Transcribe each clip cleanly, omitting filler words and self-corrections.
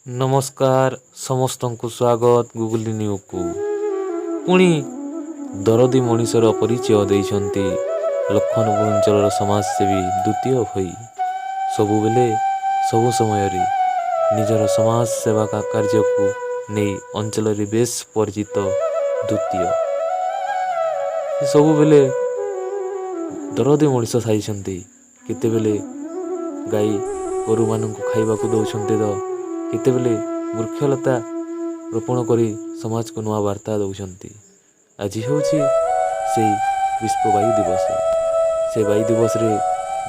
ନମସ୍କାର, ସମସ୍ତଙ୍କୁ ସ୍ୱାଗତ ଗୁଗୁଲି ନ୍ୟୁଜକୁ। ପୁଣି ଦରଦୀ ମଣିଷର ପରିଚୟ ଦେଇଛନ୍ତି ଲଖନପୁର ଅଞ୍ଚଳର ସମାଜସେବୀ ଦ୍ୱିତୀୟ ଭୋଇ। ସବୁବେଳେ ସବୁ ସମୟରେ ନିଜର ସମାଜ ସେବା କାର୍ଯ୍ୟକୁ ନେଇ ଅଞ୍ଚଳରେ ବେଶ ପରିଚିତ ଦ୍ୱିତୀୟ। ସେ ସବୁବେଳେ ଦରଦୀ ମଣିଷ ସାଜିଛନ୍ତି। କେତେବେଳେ ଗାଈ ଗୋରୁମାନଙ୍କୁ ଖାଇବାକୁ ଦେଉଛନ୍ତି ତ କେତେବେଳେ ବୃକ୍ଷଲତା ରୋପଣ କରି ସମାଜକୁ ନୂଆ ବାର୍ତ୍ତା ଦେଉଛନ୍ତି। ଆଜି ହେଉଛି ସେଇ ବିଶ୍ୱ ବାୟୁ ଦିବସ। ସେ ବାୟୁ ଦିବସରେ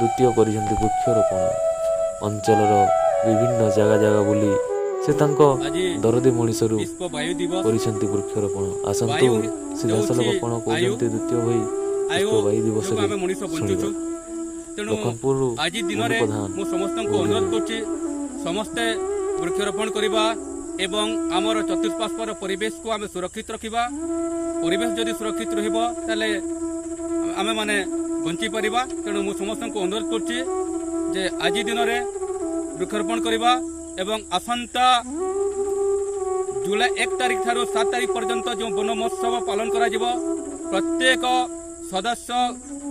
ଦ୍ୱିତୀୟ କରିଛନ୍ତି ବୃକ୍ଷରୋପଣ। ଅଞ୍ଚଳର ବିଭିନ୍ନ ଜାଗା ଜାଗା ବୁଲି ସେ ତାଙ୍କ ଆଜି ଦରଦୀ ମଣିଷରୁ ବିଶ୍ୱ ବାୟୁ ଦିବସ। କରିଛନ୍ତି ବୃକ୍ଷରୋପଣ। ଆସନ୍ତୁ ବାୟୁ ସିଧାସଳଖ ହେଉଛି କ'ଣ ଆୟୁ। କହୁଛନ୍ତି ଦ୍ୱିତୀୟ ଭୋଇ ଆୟୁ ବିଶ୍ୱ ବାୟୁ ଯୋଗୁଁ ଦିବସରେ, ଆମେ ମଣିଷ ଶୁଣିବା। ବଞ୍ଚୁଛୁ। ତେଣୁ ଲଖନପୁରରୁ ଆଜି ମନୁ ଦିନରେ ପ୍ରଧାନ, ମୁଁ ସମସ୍ତଙ୍କୁ ଗୁଗୁଲି ଅନୁରୋଧ ନ୍ୟୁଜ୍। କରୁଛି, ସମସ୍ତେ ବୃକ୍ଷରୋପଣ କରିବା ଏବଂ ଆମର ଚତୁଃପାର୍ଶ୍ୱର ପରିବେଶକୁ ଆମେ ସୁରକ୍ଷିତ ରଖିବା। ପରିବେଶ ଯଦି ସୁରକ୍ଷିତ ରହିବ, ତାହେଲେ ଆମେମାନେ ବଞ୍ଚିପାରିବା। ତେଣୁ ମୁଁ ସମସ୍ତଙ୍କୁ ଅନୁରୋଧ କରୁଛି ଯେ ଆଜି ଦିନରେ ବୃକ୍ଷରୋପଣ କରିବା ଏବଂ ଆସନ୍ତା ଜୁଲାଇ 1 ତାରିଖ ଠାରୁ 7 ତାରିଖ ପର୍ଯ୍ୟନ୍ତ ଯେଉଁ ବନ ମହୋତ୍ସବ ପାଳନ କରାଯିବ, ପ୍ରତ୍ୟେକ ସଦସ୍ୟ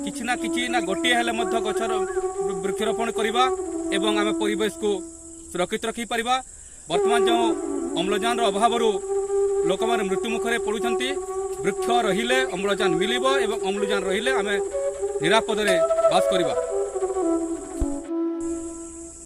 କିଛି ନା କିଛି ନା ଗୋଟିଏ ହେଲେ ମଧ୍ୟ ଗଛର ବୃକ୍ଷରୋପଣ କରିବା ଏବଂ ଆମେ ପରିବେଶକୁ ସୁରକ୍ଷିତ ରଖିପାରିବା। ବର୍ତ୍ତମାନ ଯେଉଁ ଅମ୍ଳଜାନର ଅଭାବରୁ ଲୋକମାନେ ମୃତ୍ୟୁ ମୁଖରେ ପଡ଼ୁଛନ୍ତି, ବୃକ୍ଷ ରହିଲେ ଅମ୍ଳଜାନ ମିଳିବ ଏବଂ ଅମ୍ଳଜାନ ରହିଲେ ଆମେ ନିରାପଦରେ ବାସ କରିବା।